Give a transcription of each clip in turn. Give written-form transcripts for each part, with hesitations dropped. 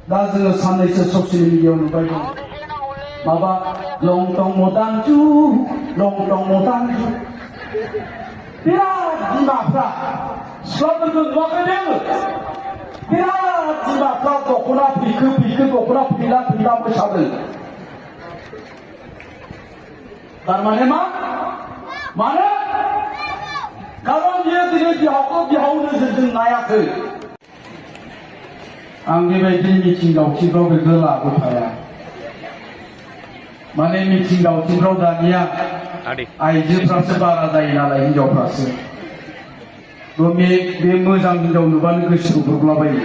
दा जोङो साननैसो ससियेल मिडियायाव नुबाय दं माबा लंटं मदांजु लंटं मदांजु बिराद बिमाफ्रा सिख्लाफोरखौ नुवाखै नोङो बिराद बिमाफ्रा दख'ना फैखो दख'ना फैला मोसादों थारमाने मानो खारन बियो दिनै बिहावखौ बिहाव नोजोरजों नायाखै आं बेबायदि मिथिं दावथिंफ्राव बेखौ लाबोफाया माने मिथिं दावथिंफ्राव दानिया आइजोफ्रासो बारा जायो नालाय हिनजावफ्रासो बे मोजां हिनजाव नुबानो गोसोआव दुग्लाबायो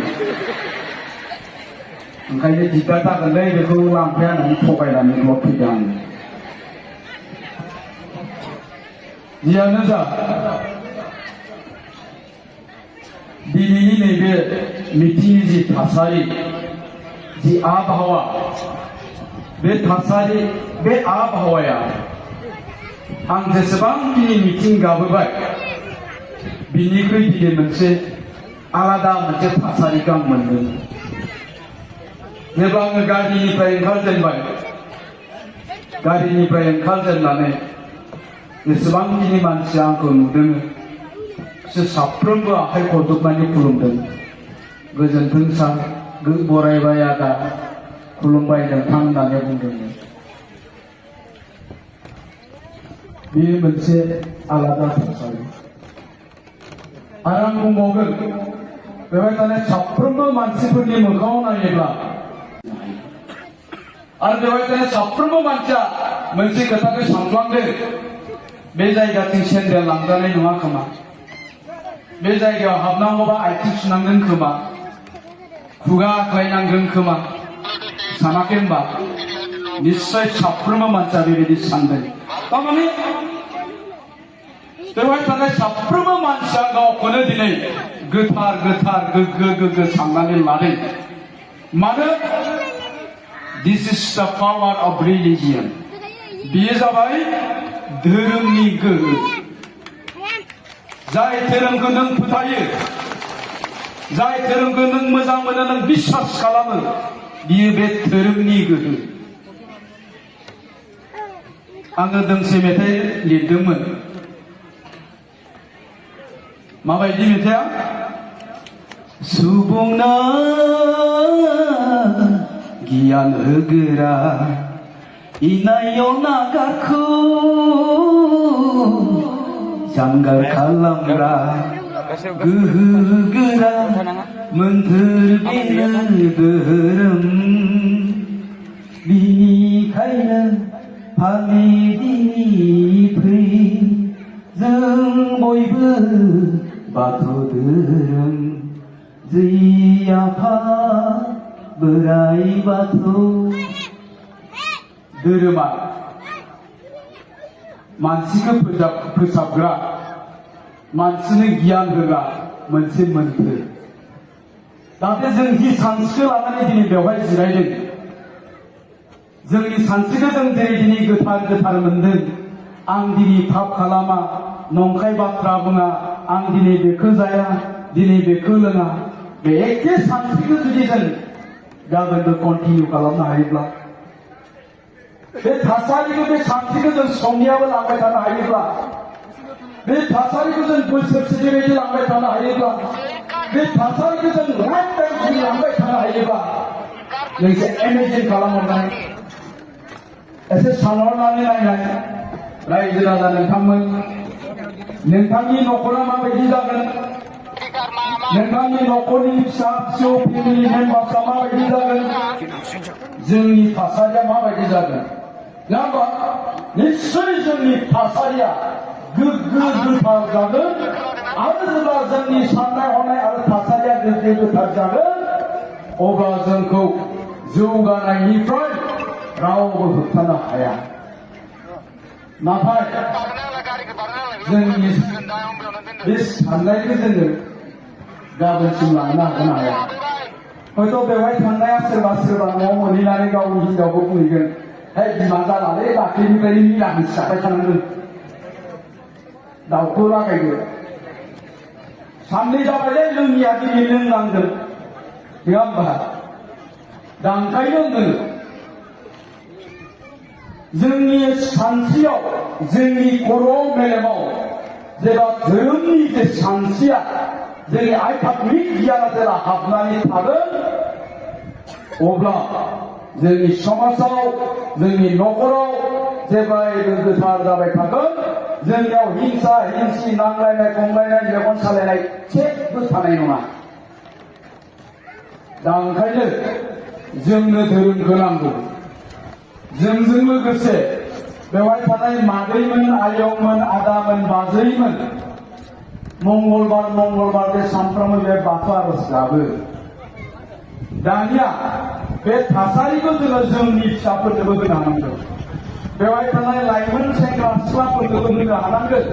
ओंखायनो दिग्दार जागोनलै बेखौ लांफाया होननानै थगायनानैल' फैदों आं जियानो जा दिनैनि नैबे मिथिंनि जि थासारि जि आबहावा बे थासारि बे आबहावाया आं जेसेबांखिनि मिथिं गाबोबाय बिनिख्रुइ दिनै मोनसे आलादा मोनसे थासारिखौ आं मोनदों जेब्ला आङो गारिनिफ्राय ओंखारजेननानै जेसेबांखिनि मानसिया आंखौ नुदों बिसोर साफ्रोमबो आखाइ खबजबनानै खुलुमदों गोजोन्थों सार बरायबाय आदा खुलुमबाय नोंथां होननानै बुंदोंमोन बेयो मोनसे आलादा थासारि आरो आं बुंबावगोन बेवहाय थानाय साफ्रोमबो मानसिफोरनि मोखाङाव नायोब्ला आरो बेवहाय थानाय साफ्रोमबो मानसिया मोनसे खोथाखौ सानफ्लांदों बे जायगाथिं सेन्देल लांजानाय नङा खोमा बे जायगायाव हाबनांगौबा आथिं सुनांगोन खोमा खुगा आख्लायनांगोन खोमा सानाखै होनबा निश्चय साफ्रोमबो मानसिया बेबायदि सानदों थारमाने बेवहाय थानाय साफ्रोमबो मानसिया गावखौनो दिनै गोथार गोग्गो साननानै लादों मानो दिस इज द पावार अफ रिलिजियन बेयो जाबाय धोरोमनि गोहो जाय धोरोमखौ नों फोथायो जाय धोरोमखौ नों मोजां मोनो नों बिश्वास खालामो बियो बे धोरोमनि गोहो आङो दोंसे मेथाइ लिरदोंमोन माबायदि मेथाइआ सुबुंनो गियान होग्रा इनायाव नागारखौ जानगार खालामग्रा गोहो गोरा मोन्थोर बेनो धोरोम बिनिखायनो फालिदिनि जों बयबो बाथौ धोरोम जै आफा बोराइ बाथौ धोरोमा मानसिखौ फोसाबग्रा मानसिनो गियान होग्रा मोनसे मोन्थोर जाहाथे जों जि सानस्रिखौ लानानै दिनै बेवहाय जिरायदों जोंनि सानस्रिखौ जों जेरै दिनै गोथार मोनदों आं दिनै पाप खालामा नंखाय बाथ्रा बुङा आं दिनै बेखौ जाया दिनै बेखौ लोङा बे एखे सानस्रिखौ जुदि जों गाबोनबो कन्टिनिउ खालामनो हायोब्ला बे थासारिखौ बे सानस्रिखौ जों समनियाबो लांबाय थानो हायोब्ला बे थासारिखौ जों बोसोरसे बेबायदि लांबाय थानो हायोब्ला बे थासारिखौ जों लाइफ टाइम लांबाय थानो हायोब्ला नोंसोर इमेजिन खालामहरनाय एसे सानहरनानै नायनाय रायजो राजा नोंथांमोन नोंथांनि न'खरा माबायदि जागोन नोंथांनि न'खरनि फिसा फिसौ फेमिलि मेम्बार्सआ माबायदि जागोन जोंनि थासारिया माबायदि जागोन नङा होमबा निश्चय जोंनि थासारिया गोग्गो गोथार जागोन आरो जेब्ला जोंनि साननाय हनाय आरो थासारिया गोग्गो गोथार जागोन अब्ला जोंखौ जौगानायनिफ्राय रावबो होबथानो हाया नाथाय जोंनि बे साननायखौ जोङो गाबोनसिम लांनो हागोन हाया हयथ' बेवहाय थांनाया सोरबा न'आव मोनहैनानै गावनि हिनजावखौ बुंहैगोन हे बिमा जालालै दाख्लैनिफ्रायनो मिरामिस जाबाय थानांगोन दाउखौ लागायगोन साननै जाबायलै लोंनिया दिनै लोंनांगोन नङा होमबा दा ओंखायनो जोंनि सानस्रियाव जोंनि खर' मेलेमाव जेब्ला धोरोमनि जे सानस्रिया जोंनि आध्यात्मिक गियाना जेब्ला हाबनानै थागोन अब्ला जोंनि समाजाव जोंनि न'खराव जेब्लायबो गोथार जाबाय थागोन जोंनियाव हिंसा हिंसि नांलायनाय खमलायनाय मेगन सालायनाय जेबो थानाय नङा दा ओंखायनो जोंनो धोरोमखौ नांगौ जोंजों लोगोसे बेवहाय थानाय मादैमोन आयंमोन आदामोन बाजैमोन मंगलबार बे सानफ्रोमबो बे बाथौ आरज गाबो दानिया बे थासारिखौ जोङो जोंनि फिसाफोरनोबो होनो हानांगौ बेवहाय थानाय लाइमोन सेंग्रा सिख्लाफोरनोबो होनो हानांगोन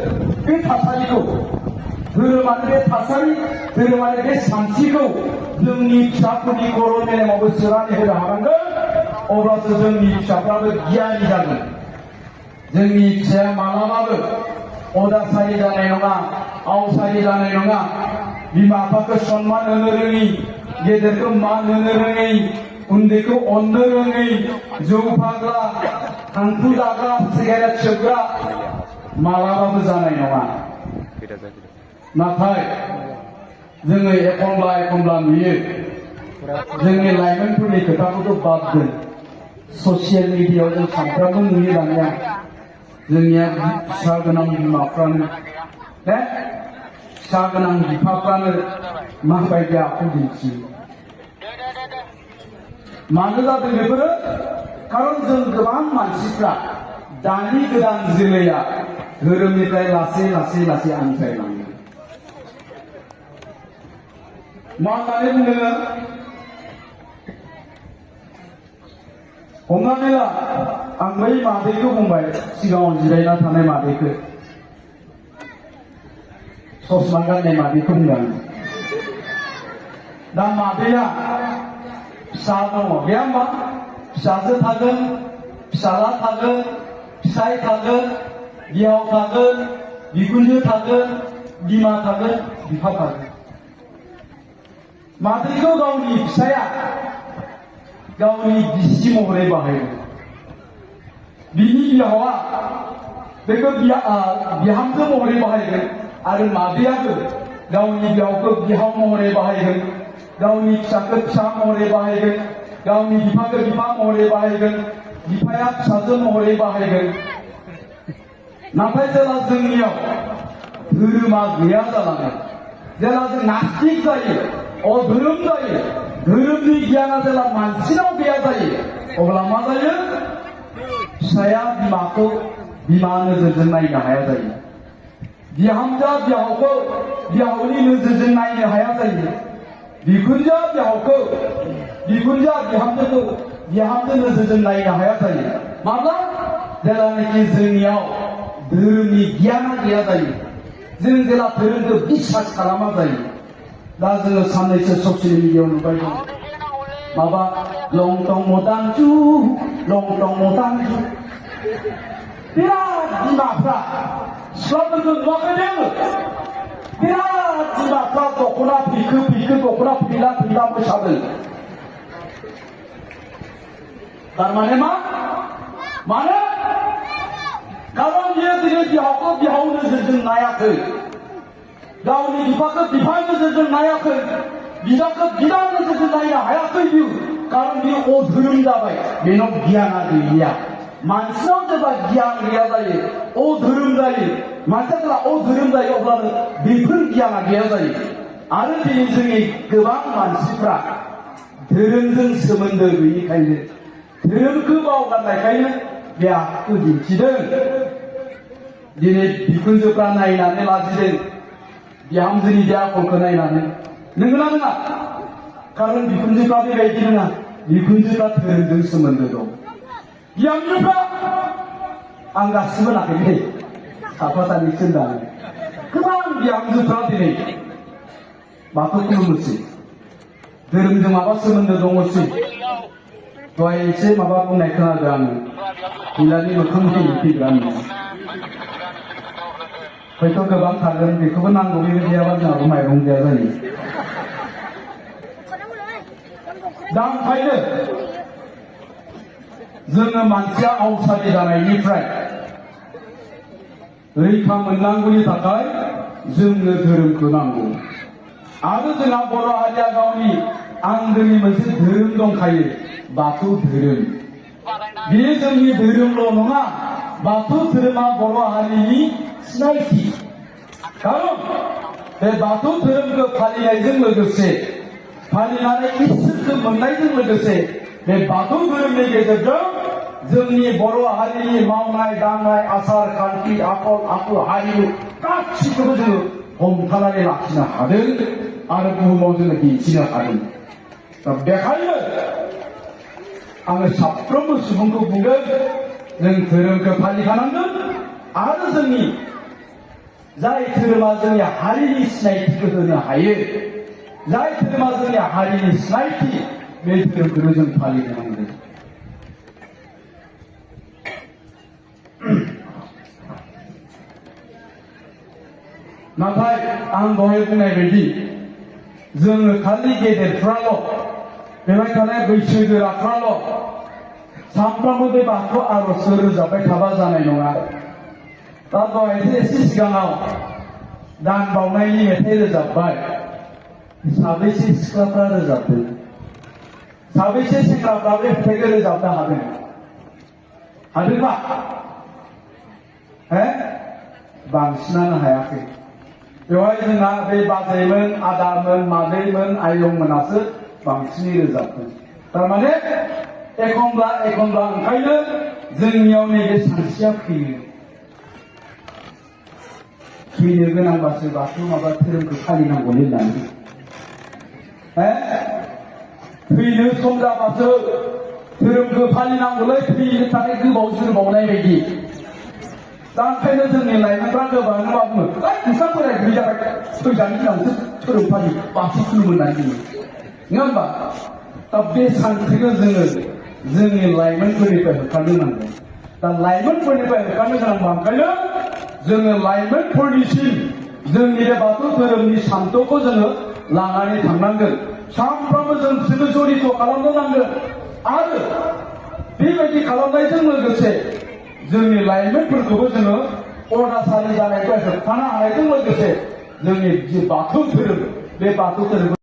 बे थासारिखौ धोरोमारि बे थासारि धोरोमारि बे सानस्रिखौ जोंनि फिसाफोरनि खर' मेलेमावबो सोनानै होनो हानांगोन अब्लासो जोंनि फिसाफ्राबो गियानि जागोन जोंनि फिसाया मालाबाबो अदासारि जानाय नङा आवसारि जानाय नङा बिमा बिफाखौ सन्मान होनो रोङि गेदेरखौ मान होनो रोङै उन्दैखौ अननो रोङै जौ फाग्ला थांखु जाग्रा सिगारेट सोबग्रा मालाबाबो जानाय नङा नाथाय जोङो एखनब्ला नुयो जोंनि लाइमोनफोरनि खोथाखौथ' बाद दोन ससियेल मिडियायाव जों सानफ्रामबो नुयो दानिया जोंनिया फिसा गोनां बिमाफ्रानो फिसा गोनां बिफाफ्रानो माबायदि आखु दिन्थियो मानो जादों बेफोरो खारन जों गोबां मानसिफ्रा दानि गोदान जोलैया धोरोमनिफ्राय लासै आनज्रायलाङो मा होननानै बुङो हमनानै ला आं बै मादैखौ बुंबाय सिगाङाव जिरायना थानाय मादैखौ ससमा गाननाय मादैखौ बुंदों दा मादैया फिसा दङ गैया होमबा फिसाजो थागोन फिसाला थागोन फिसाय थागोन बिहाव थागोन बिखुनजो थागोन बिमा थागोन बिफा थागोन मादैखौ गावनि फिसाया गावनि बिसि महरै बाहायगोन बिनि बिहावा बेखौ बिहामजो महरै बाहायगोन आरो मादैयाबो गावनि बिहावखौ बिहाव महरै बाहायगोन गावनि फिसाखौ फिसा महरै बाहायगोन गावनि बिफाखौ बिफा महरै बाहायगोन बिफाया फिसाजो महरै बाहायगोन नाथाय जेला जोंनियाव धोरोमा गैया जालाङो जेला जों नास्तिक जायो अधोरोम जायो धोरोमनि गियाना जेला मानसिनाव गैया जायो अब्ला मा जायो फिसाया बिमाखौ बिमा नोजोरजों नायनो हाया जायो बिहामजोआ बिहावखौ बिहावनि नोजोरजों नायनो हाया जायो बिखुनजोआ बिहावखौ बिखुनजोआ बिहामजोखौ बिहामजो नोजोरजों नायनो हाया जायो माब्ला जेलानाखि जोंनियाव धोरोमनि गियाना गैया जायो जों जेला धोरोमखौ बिसास खालामा जायो दा जोङो साननैसो ससियेल मिडियायाव नुबाय दं माबा लं टं मदांजु बिराद बिमाफ्रा सिख्लाफोरखौ नुवाखै आङो बिराद बिमाफ्रा दख'ना फिखो दख'ना फिला मोसादों थारमाने मानो खारन बियो दिनै बिहावखौ बिहाव नोजोरजों नायाखै गावनि बिफाखौ बिफा नोजोरजों नायाखै बिदाखौ बिदा नोजोरजों नायनो हायाखै बियो खारन बियो अधोरोम जाबाय बेनाव गियाना गैया मानसिनाव जेब्ला गियान गैया जायो अधोरोम जायो मानसिया जेब्ला अधोरोम जायो अब्लानो बेफोर गियाना गैया जायो आरो दिनै जोंनि गोबां मानसिफ्रा धोरोमजों सोमोन्दो गैयिखायनो धोरोमखौ बावगारनायखायनो बे आखुखौ दिन्थिदों दिनै बिखुनजोफ्रा नायनानै लाजिदों बिहामजोनि बे आखलखौ नायनानै नंगौना नङा खारन बिखुनजोफ्रा बेबायदि नङा बिखुनजोफ्रा धोरोमजों सोमोन्दो दं बिहामजोफ्रा आं गासिबो नाखै साफा सानैसो होननानै गोबां बिहामजोफ्रा दिनै बाथौ खुलुमोसै धोरोमजों माबा सोमोन्दो दङसै दहाय एसे माबा बुंनाय खोनादों आङो बिलानि मोखां फैग्रा हयथ' गोबां थागोन बेखौबो नांगौ बेबायदि गैयाबा जोंहाबो माइरं गैया जायो दा ओंखायनो जोङो मानसिया आवसारि जानायनिफ्राय रैखा मोननांगौनि थाखाय जोंनो धोरोमखौ नांगौ। आरो जोंहा बर' हारिया गावनि आंगोनि मोनसे धोरोम दंखायो, बाथौ धोरोम। बेयो जोंनि धोरोमल' नङा, बाथौ धोरोमा बर' हारिनि सिनायथि। खारन बे बाथौ धोरोमखौ फालिनायजों लोगोसे, फालिनानै इसोरखौ मोननायजों लोगोसे, बे बाथौ धोरोमनि गेजेरजों जोंनि बर' हारिनि मावनाय दांनाय, आसार खान्थि, आखल आखु, हारिमु गासिखौबो जोङो हमथानानै लाखिनो हादों आरो बुहुमाव जोङो दिन्थिनो हादों। दा बेखायनो आङो साफ्रोमबो सुबुंखौ बुंगोन, जों धोरोमखौ फालिखानांगोन आरो जोंनि जाय धोरोमा जोंनि हारिनि सिनायथिखौ होनो हायो, जाय धोरोमा जोंनि हारिनि सिनायथि, बे धोरोमखौनो जों फालिनो नांगोन। नाथाय आं दहाय बुंनाय बायदि जोङो खालि गेदेरफ्राल', बेवहाय थानाय बैसोगोराफ्राल' सानफ्रामबो बे बाथौ आर'जखौ रोजाबबाय थाबा जानाय नङा। दा दहायसो एसे सिगाङाव दान बावनायनि मेथाइ रोजाबबाय। साबैसे सिख्लाफ्रा रोजाबदों? साबैसे सेंग्राफ्रा बे मेथाइखौ रोजाबनो हादों? हादोंबा? बांसिनानो हायाखै। बेवहाय जोंहा बे बाजैमोन, आदामोन, मादैमोन, आयंमोनासो बांसिनै रोजाबदों। थारमाने एखनब्ला एखनब्ला ओंखायनो जोंनियाव नैबे सानस्रिया फैनो गोनांबासो बाथौ माबा धोरोमखौ फालिनांगौलै होननानै। थैनो सम जाबासो धोरोमखौ फालिनांगौलै, थैनो थाखाय गोबाव जोरबावनाय बायदि। दा ओंखायनो जोंनि लाइमोनफ्रा गोबाङानो मा बुङो, नोंस्रा बोराय बुरै जाबाय, थैजानो गिनांगौसो धोरोम फालि, बाथौ खुलुमो होननानै बुङो, नङा होमबा? दा बे सानस्रिखौ जोङो जोंनि लाइमोनफोरनिफ्राय होखारनो नांगोन। दा लाइमोनफोरनिफ्राय होखारनो गोनांबा ओंखायनो जोङो लाइमोनफोरनिसिम जोंनि बे बाथौ धोरोमनि सान्थौखौ जोङो लानानै थांनांगोन। सानफ्रोमबो जों बिसोरखौ जरित खालामनो नांगोन आरो बेबायदि खालामनायजों लोगोसे जोंनि लाइमोनफोरखौबो जोङो अनासारि जानायनिफ्राय होबथानो हानायजों लोगोसे जोंनि जि बाथौ धोरोम, बे बाथौ धोरोम